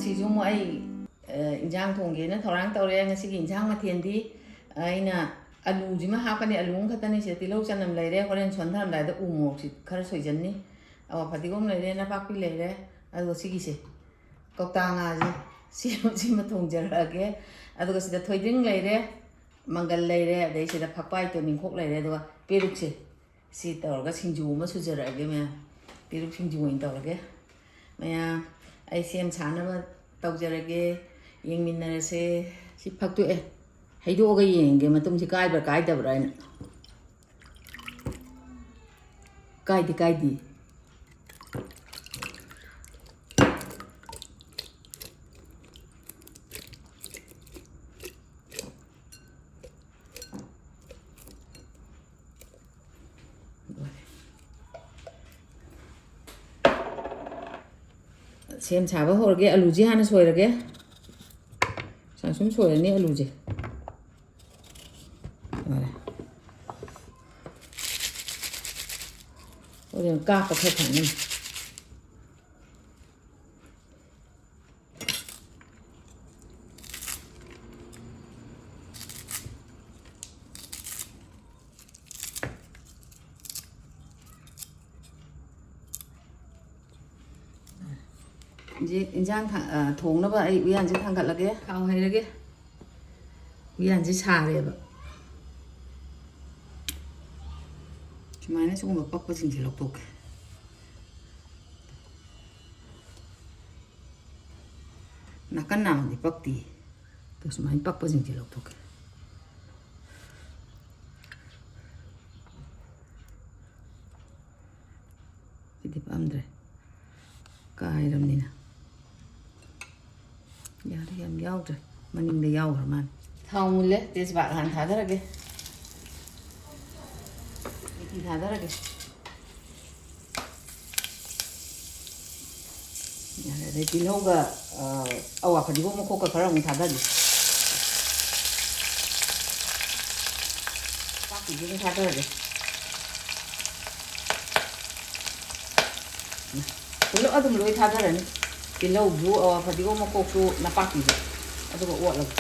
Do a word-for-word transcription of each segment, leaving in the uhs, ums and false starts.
ꯁꯤꯁꯨ ꯑꯃꯨꯛ ꯑꯩ, ꯑ, ꯏꯟꯖꯥꯡ ꯊꯣꯡꯒꯦꯅ ꯊꯧꯔꯥꯡ ꯇꯧꯔꯦ꯫ ꯉꯁꯤꯒꯤ ꯏꯟꯖꯥꯡ ꯃꯊꯦꯜꯗꯤ, ꯑ, ꯑꯩꯅ ꯑꯂꯨꯁꯤꯃ ꯍꯥꯞꯀꯅꯤ꯫ ꯑꯂꯨ ꯑꯃꯈꯛꯇꯅꯤ꯫ ꯁꯤꯗ ꯇꯤꯜꯍꯧ, ꯆꯅꯝ ꯂꯩꯔꯦ꯫ ꯍꯣꯔꯦꯟ ꯁꯣꯟꯊꯔꯝꯗꯥꯏꯗ ꯎ ꯃꯣꯔꯣꯛꯁꯤ ꯈꯔ ꯁꯣꯏꯖꯟꯅꯤ꯫ ꯑꯋꯥ ꯐꯗꯤꯒꯣꯝ ꯂꯩꯔꯦ, ꯅꯄꯥꯛꯄꯤ ꯂꯩꯔꯦ꯫ ꯑꯗꯨꯒ ꯁꯤꯒꯤꯁꯦ, ꯀꯧꯇꯥ ꯉꯥꯁꯦ, ꯁꯤ, ꯁꯤꯃ ꯊꯣꯡꯖꯔꯛꯑꯒꯦ꯫ ꯑꯗꯨꯒ ꯁꯤꯗ ꯊꯣꯏꯗꯤꯡ ꯂꯩꯔꯦ, ꯃꯪꯒꯜ ꯂꯩꯔꯦ, ꯑꯗꯩ ꯁꯤꯗ ꯐꯛꯄꯥꯏ ꯇꯣꯅꯤꯡꯈꯣꯛ ꯂꯩꯔꯦ, ꯑꯗꯨꯒ ꯄꯦꯔꯨꯛꯁꯦ, ꯁꯤ ꯇꯧꯔꯒ ꯁꯤꯡꯖꯨ ꯑꯃ ꯁꯨꯖꯔꯛꯑꯒꯦ ꯃꯌꯥꯝ꯫ ꯄꯦꯔꯨꯛ ꯁꯤꯡꯖꯨ ꯑꯣꯏꯅ ꯇꯧꯔꯒꯦ꯫ ꯃꯌꯥꯝ, ꯑꯩ ꯁꯦꯝ ꯁꯥꯅꯕ ꯇꯧꯖꯔꯒꯦ꯫ ꯌꯦꯡꯃꯤꯟꯅꯔꯁꯦ꯫ ꯁꯤ ꯐꯛꯇꯣꯛꯑꯦ꯫ ꯍꯩꯗꯣꯛꯑꯒ ꯌꯦꯡꯒꯦ ꯃꯇꯨꯝꯁꯤ ꯀꯥꯏꯕ꯭ꯔꯥ ꯀꯥꯏꯗꯕ꯭ꯔꯥ ꯍꯥꯏꯅ꯫ ꯀꯥꯏꯗꯤ ꯀꯥꯏꯗꯤ꯫ ꯁꯦꯝ ꯁꯥꯕ ꯍꯧꯔꯒꯦ꯫ ꯑꯂꯨꯁꯤ ꯍꯥꯟꯅ ꯁꯣꯏꯔꯒꯦ꯫ ꯁꯨꯃꯥꯏꯅ ꯁꯨꯝ ꯁꯣꯏꯔꯅꯤ ꯑꯂꯨꯁꯦ꯫ ꯂꯣꯏꯔꯦ꯫ ꯍꯣꯔꯦꯟ ꯀꯥꯞꯄ ꯈꯔ ꯐꯪꯒꯅꯤ꯫ ꯍꯧꯖꯤꯛ ꯏꯟꯖꯥꯡ ꯊꯥ-, ꯑ, ꯊꯣꯡꯅꯕ ꯑꯩ ꯎꯌꯥꯟꯁꯦ ꯊꯥꯡꯒꯠꯂꯒꯦ꯫ ꯊꯥꯎ ꯍꯩꯔꯒꯦ꯫ ꯎꯌꯥꯟꯁꯦ ꯁꯥꯔꯦꯕ꯫ ꯁꯨꯃꯥꯏꯅ ꯁꯤꯒꯨꯝꯕ ꯄꯛꯄꯁꯤꯡꯁꯦ ꯂꯧꯊꯣꯛꯀꯦ꯫ ꯅꯥꯀꯟ ꯅꯥꯝꯗꯤ ꯄꯛꯇꯤ꯫ ꯑꯗꯣ ꯁꯨꯃꯥꯏꯅ ꯄꯛꯄꯁꯤꯡꯁꯦ ꯂꯧꯊꯣꯛꯀꯦ꯫ ꯁꯤꯗꯤ ꯄꯛꯑꯝꯗ꯭ꯔꯦ꯫ ꯀꯥꯏꯔꯕꯅꯤꯅ꯫ ꯌꯥꯔꯦ, ꯌꯥꯝ ꯌꯥꯎꯗ꯭ꯔꯦ꯫ ꯃꯅꯤꯡꯗ ꯌꯥꯎꯈ꯭ꯔ ꯃꯥꯜꯂꯦ꯫ ꯊꯥꯎ ꯃꯨꯜꯂꯦ꯫ ꯇꯦꯖꯄꯥꯠ ꯍꯥꯟꯅ ꯊꯥꯗꯔꯒꯦ꯫ ꯃꯦꯊꯤ ꯊꯥꯗꯔꯒꯦ꯫ ꯌꯥꯔꯦ, ꯑꯗꯩ ꯇꯤꯜꯍꯧꯒ, ꯑ, ꯑꯋꯥ ꯐꯗꯤꯒꯣꯝ ꯃꯈꯣꯛꯀ ꯈꯔ ꯑꯃꯨꯛ ꯊꯥꯗꯒꯦ꯫ ꯄꯥꯛꯄꯤꯗꯤ ꯑꯗꯨꯝ ꯊꯥꯗꯔꯒꯦ꯫ ꯄꯨꯂꯞ ꯑꯗꯨꯝ ꯂꯣꯏ ꯊꯥꯗꯔꯅꯤ꯫ ꯇꯤꯜꯍꯧꯁꯨ, ꯑ, ꯐꯗꯤꯒꯣꯝ ꯃꯀꯣꯛꯁꯨ, ꯅꯄꯥꯛꯄꯤꯁꯨ, ꯑꯗꯨꯒ ꯑꯣꯠꯂꯒ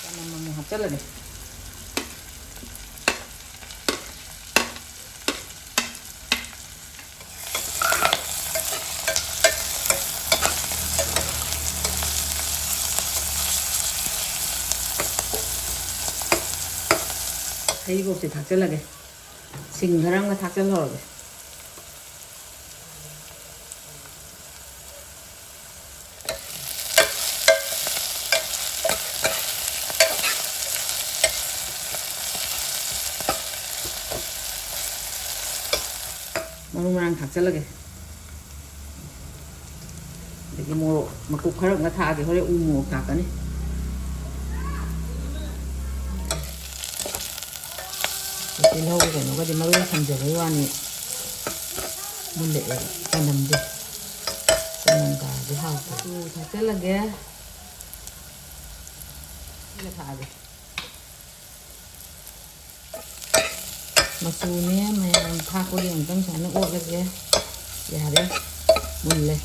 ꯆꯅꯝ ꯑꯃꯨꯛ ꯍꯥꯞꯆꯜꯂꯒꯦ꯫ ꯍꯩꯔꯤꯕꯣꯞꯁꯦ ꯊꯥꯛꯆꯜꯂꯒꯦ꯫ ꯁꯤꯡ ꯈꯔ ꯑꯃꯒ ꯊꯥꯛꯆꯜꯍꯧꯔꯒꯦ꯫ ꯃꯔꯨ ꯃꯔꯥꯡ ꯊꯥꯛꯆꯜꯂꯒꯦ꯫ ꯑꯗꯒꯤ ꯃꯣꯔꯣꯛ ꯃꯀꯨꯞ ꯈꯔ ꯑꯃꯒ ꯊꯥꯛꯑꯒꯦ, ꯍꯣꯔꯦꯟ ꯎ ꯃꯣꯔꯣꯛ ꯊꯥꯛꯀꯅꯤ꯫ ꯇꯤꯜꯍꯧ ꯀꯩꯅꯣꯒꯗꯤ ꯃꯔꯣꯏ ꯊꯝꯖꯕꯩ ꯋꯥꯅꯤ, ꯃꯨꯜꯂꯛꯑꯦꯕ ꯆꯅꯝꯗꯤ꯫ ꯆꯅꯝ ꯀꯥꯔꯗꯤ ꯍꯥꯎꯇꯦ꯫ ꯎ ꯊꯥꯛꯆꯜꯂꯒꯦ꯫ ꯁꯤꯒ ꯊꯥꯛꯑꯒꯦ꯫ ꯃꯆꯨꯅꯦ ꯃꯌꯥꯝ ꯊꯥꯛꯄꯒꯤ ꯑꯃꯨꯛꯇꯪ ꯁꯨꯃꯥꯏꯅ ꯑꯣꯠꯂꯒꯦ꯫ ꯌꯥꯔꯦ, ꯃꯨꯜꯂꯦ꯫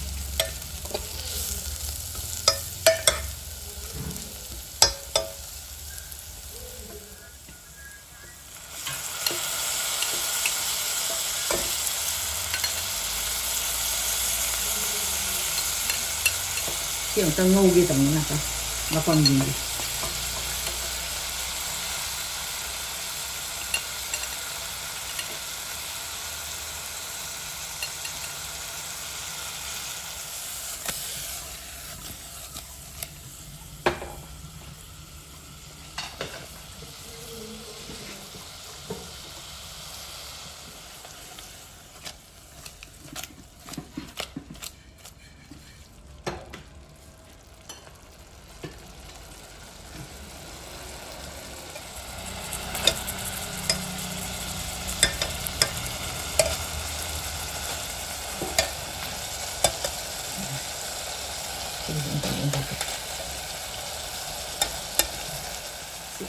ꯁꯤ ꯑꯃꯨꯛꯇꯪ ꯉꯧꯒꯦ ꯇꯧꯅꯤ ꯉꯥꯛꯇꯪ, ꯃꯄꯪꯁꯤꯡꯁꯦ꯫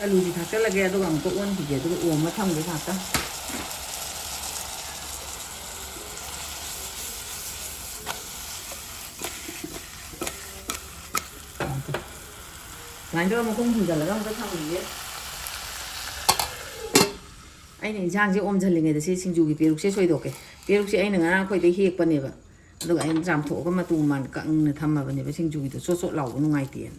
ꯑꯂꯨꯁꯤ ꯊꯥꯛꯆꯜꯂꯒꯦ, ꯑꯗꯨꯒ ꯑꯃꯨꯛꯀ ꯑꯣꯟꯈꯤꯒꯦ, ꯑꯗꯨꯒ ꯑꯣꯝꯃ ꯊꯝꯒꯦ ꯉꯥꯛꯇꯪ꯫ ꯁꯨꯃꯥꯏꯅ ꯇꯧꯔꯒ ꯃꯈꯨꯝ ꯈꯨꯝꯖꯤꯜꯂꯒ ꯑꯃꯨꯛꯀ ꯊꯝꯈꯤꯒꯦ꯫ ꯑꯩꯅ ꯏꯟꯁꯥꯡꯁꯦ ꯑꯣꯝꯁꯤꯜꯂꯤꯉꯩꯗ ꯁꯤ ꯁꯤꯡꯖꯨꯒꯤ ꯄꯦꯔꯨꯛꯁꯦ ꯁꯣꯏꯗꯣꯛꯀꯦ꯫ ꯄꯦꯔꯨꯛꯁꯦ ꯑꯩꯅ ꯉꯔꯥꯡ ꯑꯩꯈꯣꯏꯗꯩ ꯍꯦꯛꯄꯅꯦꯕ, ꯑꯗꯨꯒ ꯑꯩꯅ ꯆꯥꯝꯊꯣꯛꯑꯒ ꯃꯇꯨ ꯃꯥꯟ ꯀꯪꯅ ꯊꯝꯃꯕꯅꯦꯕ, ꯁꯤꯡꯖꯨꯒꯤꯗꯣ ꯆꯣꯠ ꯆꯣꯠ ꯂꯥꯎꯕ ꯅꯨꯡꯉꯥꯏꯇꯦꯅ꯫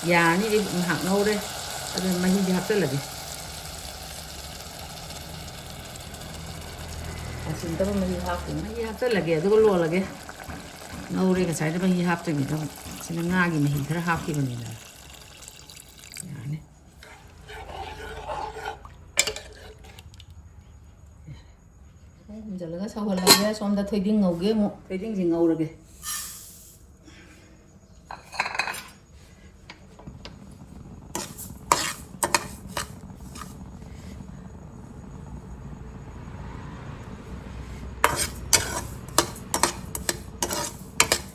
ꯌꯥꯔꯅꯤ, ꯑꯩ ꯉꯥꯏꯍꯥꯛ ꯉꯧꯔꯦ꯫ ꯑꯗꯨꯅ ꯃꯍꯤꯁꯦ ꯍꯥꯞꯆꯜꯂꯒꯦ꯫ ꯀꯥꯁꯤꯟꯗꯕ ꯃꯍꯤ ꯍꯥꯞꯄ, ꯃꯍꯤ ꯍꯥꯞꯆꯜꯂꯒꯦ, ꯑꯗꯨꯒ ꯂꯣꯜꯂꯒꯦ꯫ ꯉꯧꯔꯦ ꯉꯁꯥꯏꯗ ꯃꯍꯤ ꯍꯥꯞꯇꯕꯤꯗ꯫ ꯁꯤꯅ ꯉꯥꯒꯤ ꯃꯍꯤ ꯈꯔ ꯍꯥꯞꯈꯤꯕꯅꯤꯗꯅ꯫ ꯌꯥꯔꯅꯤ꯫ ꯍꯨꯝꯖꯤꯜꯂꯒ ꯁꯧꯍꯜꯂꯒꯦ꯫ ꯁꯣꯝꯗ ꯊꯣꯏꯗꯤꯡ ꯉꯧꯒꯦ ꯑꯃꯨꯛ꯫ ꯊꯣꯏꯗꯤꯡꯁꯤ ꯉꯧꯔꯒꯦ꯫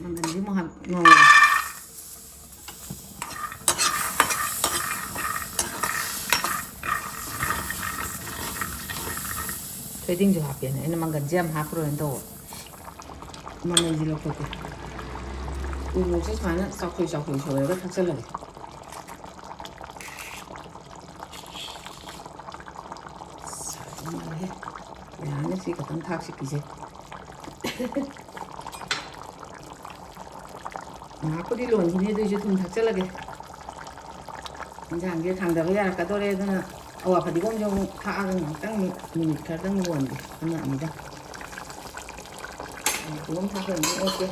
ꯃꯪꯒꯟꯁꯤ ꯑꯃꯨꯛ ꯍꯥꯞ-, ꯉꯧꯔꯒꯦ꯫ ꯊꯣꯏꯗꯤꯡꯁꯨ ꯍꯥꯞꯀꯦꯅ ꯑꯩꯅ ꯃꯪꯒꯟꯁꯦ ꯌꯥꯝ ꯍꯥꯞꯄꯔꯣꯏꯅ ꯇꯧꯕ꯫ ꯃꯅꯝꯁꯤ ꯂꯧꯊꯣꯛꯀꯦ꯫ ꯎ ꯃꯣꯔꯣꯛꯁꯦ ꯁꯨꯃꯥꯏꯅ ꯆꯥꯎꯊꯣꯏ ꯆꯥꯎꯊꯣꯏ ꯁꯣꯏꯔꯒ ꯊꯥꯛꯆꯜꯂꯒꯦ꯫ ꯁꯥꯏ ꯃꯥꯜꯂꯦꯍꯦ꯫ ꯌꯥꯔꯅꯤ, ꯁꯤ ꯈꯛꯇꯪ ꯊꯥꯛꯁꯤ ꯀꯤꯖꯩ꯫ ꯉꯥꯏꯍꯥꯛꯄꯨꯗꯤ ꯂꯣꯟꯈꯤꯅꯤ, ꯑꯗꯨꯏꯁꯨ ꯊꯨꯝ ꯊꯥꯛꯆꯜꯂꯒꯦ꯫ ꯏꯟꯁꯥꯡꯁꯦ ꯊꯥꯡꯗꯕ ꯌꯥꯔꯛꯀꯗꯣꯔꯦ, ꯑꯗꯨꯅ ꯑꯋꯥ ꯐꯗꯤꯒꯣꯝꯁꯦ ꯑꯃꯨꯛ ꯊꯥꯛꯑꯒ ꯉꯥꯏꯍꯥꯛꯇꯪ ꯃꯤ-, ꯃꯤꯅꯤꯠ ꯈꯔꯗꯪ ꯂꯣꯟꯒꯦ, ꯑꯃ ꯑꯅꯤꯗꯪ꯫ ꯑꯋꯥ ꯐꯗꯤꯒꯣꯝ ꯊꯥꯛꯄ ꯑꯃꯨꯛ ꯑꯣꯠꯀꯦ꯫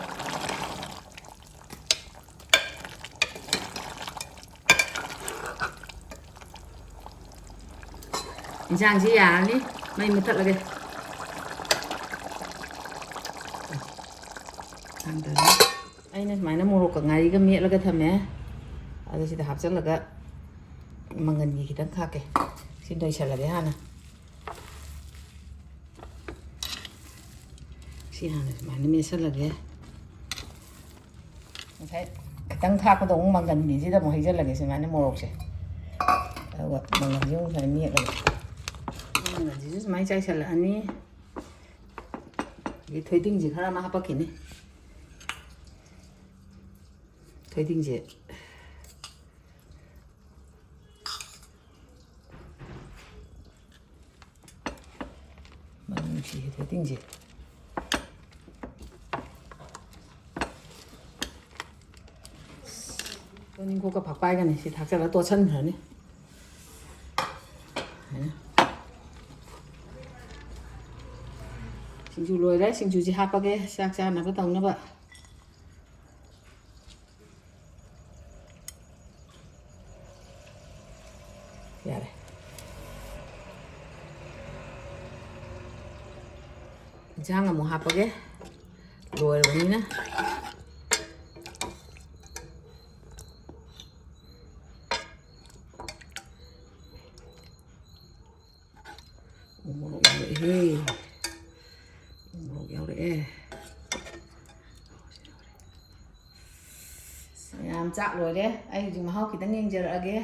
ꯏꯟꯁꯥꯡꯁꯤ ꯌꯥꯔꯅꯤ, ꯃꯩ ꯃꯨꯊꯠꯂꯒꯦ꯫ ꯊꯥꯡꯗꯔꯦ꯫ ꯑꯩꯅ ꯁꯨꯃꯥꯏꯅ ꯃꯣꯔꯣꯛꯀ ꯉꯥꯔꯤꯒ ꯃꯦꯠꯂꯒ ꯊꯝꯃꯦ꯫ ꯑꯗꯣ ꯁꯤꯗ ꯍꯥꯞꯆꯤꯜꯂꯒ ꯃꯪꯒꯟꯒꯤ ꯈꯤꯇꯪ ꯈꯥꯛꯀꯦ꯫ ꯁꯤ ꯅꯣꯏꯁꯜꯂꯒꯦ ꯍꯥꯟꯅ꯫ ꯁꯤ ꯍꯥꯟꯅ ꯁꯨꯃꯥꯏꯅ ꯃꯦꯠꯁꯜꯂꯒꯦ꯫ ꯉꯁꯥꯏ ꯈꯤꯇꯪ ꯊꯥꯛꯄꯗꯣ ꯑꯃꯨꯛ ꯃꯪꯒꯟꯒꯤꯁꯤꯗ ꯑꯃꯨꯛ ꯍꯩꯖꯤꯜꯂꯒꯦ ꯁꯨꯃꯥꯏꯅ ꯃꯣꯔꯣꯛꯁꯦ꯫ ꯑꯗꯨꯒ ꯃꯪꯒꯟꯁꯦ ꯑꯃꯨꯛ ꯁꯨꯃꯥꯏꯅ ꯃꯦꯠꯂꯒꯦ꯫ ꯃꯪꯒꯟꯁꯤꯁꯨ ꯁꯨꯃꯥꯏꯅ ꯆꯥꯏꯁꯜꯂꯛꯑꯅꯤ꯫ ꯑꯗꯒꯤ ꯊꯣꯏꯗꯤꯡꯁꯦ ꯈꯔ ꯑꯃ ꯍꯥꯞꯄꯛꯈꯤꯅꯤ꯫ ꯊꯣꯏꯗꯤꯡꯁꯦ ꯃꯅꯝ ꯅꯨꯡꯁꯤꯌꯦ ꯊꯣꯏꯗꯤꯡꯁꯦ꯫ ꯇꯣꯅꯤꯡꯈꯣꯛꯀ ꯐꯛꯄꯥꯏꯒꯅꯤ ꯁꯤ ꯊꯥꯛꯆꯜꯂꯒ ꯇꯣꯠꯁꯟꯈ꯭ꯔꯅꯤ꯫ ꯁꯤꯡꯖꯨ ꯂꯣꯏꯔꯦ꯫ ꯁꯤꯡꯖꯨꯁꯤ ꯍꯥꯞꯄꯒꯦ ꯆꯥꯛ ꯆꯥꯅꯕ ꯇꯧꯅꯕ꯫ ꯌꯥꯔꯦ꯫ ꯏꯟꯁꯥꯡ ꯑꯃꯨꯛ ꯍꯥꯞꯄꯒꯦ꯫ ꯂꯣꯏꯔꯕꯅꯤꯅ꯫ ꯎ ꯃꯣꯔꯣꯛ ꯌꯥꯎꯔꯛꯑꯦꯍꯦ꯫ ꯎ ꯃꯣꯔꯣꯛ ꯌꯥꯎꯔꯛꯑꯦ꯫ ꯃꯌꯥꯝ ꯆꯥꯛ ꯂꯣꯏꯔꯦ꯫ ꯑꯩ ꯍꯧꯖꯤꯛ ꯃꯍꯥꯎ ꯈꯤꯇꯪ ꯌꯦꯡꯖꯔꯛꯑꯒꯦ꯫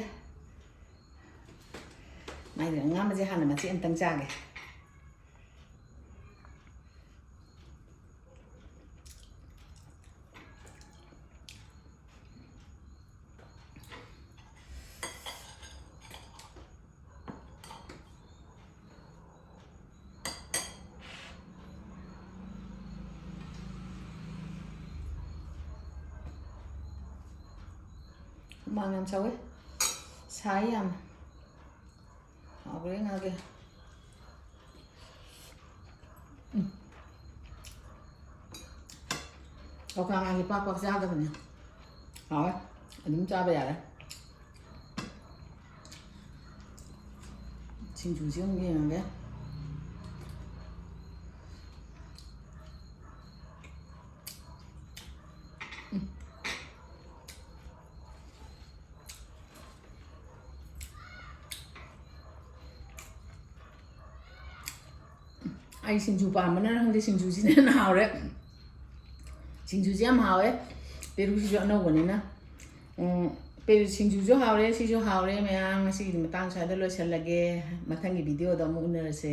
ꯃꯥꯏꯗꯤ ꯑꯉꯥꯡꯕꯁꯦ ꯍꯥꯟꯅ ꯃꯆꯦꯠ ꯑꯝꯇꯪ ꯆꯥꯒꯦ꯫ ꯍꯨꯃꯥꯡ ꯌꯥꯝ ꯁꯧꯋꯦ꯫ ꯁꯥꯏ ꯌꯥꯝ꯫ ꯍꯥꯎꯈ꯭ꯔꯦ ꯉꯥꯒꯤ꯫ ꯎꯝ꯫ ꯂꯧꯈꯥ ꯉꯥꯁꯦ ꯄꯥꯛ ꯄꯥꯛ ꯆꯥꯗꯕꯅꯦ꯫ ꯍꯥꯎꯋꯦ꯫ ꯑꯗꯨꯝ ꯆꯥꯕ ꯌꯥꯔꯦ꯫ ꯁꯤꯡꯖꯨꯁꯦ ꯑꯃꯨꯛ ꯌꯦꯡꯉꯒꯦ꯫ ꯑꯩ ꯁꯤꯡꯖꯨ ꯄꯥꯝꯕꯅꯔ ꯈꯪꯗꯦ, ꯁꯤꯡꯖꯨꯁꯤꯅ ꯍꯦꯟꯅ ꯍꯥꯎꯔꯦ꯫ ꯁꯤꯡꯖꯨꯁꯤ ꯌꯥꯝ ꯍꯥꯎꯋꯦ꯫ ꯄꯦꯔꯨꯁꯤꯁꯨ ꯑꯅꯧꯕꯅꯤꯅ꯫ ꯎꯝ, ꯄꯦꯔꯨ ꯁꯤꯡꯖꯨꯁꯨ ꯍꯥꯎꯔꯦ, ꯁꯤꯁꯨ ꯍꯥꯎꯔꯦ꯫ ꯃꯌꯥꯝ, ꯉꯁꯤꯒꯤꯗꯤ ꯃꯇꯥꯡ ꯁ꯭ꯋꯥꯏꯗ ꯂꯣꯏꯁꯤꯜꯂꯒꯦ꯫ ꯃꯊꯪꯒꯤ ꯚꯤꯗꯤꯑꯣꯗ ꯑꯃꯨꯛ ꯎꯅꯔꯁꯦ꯫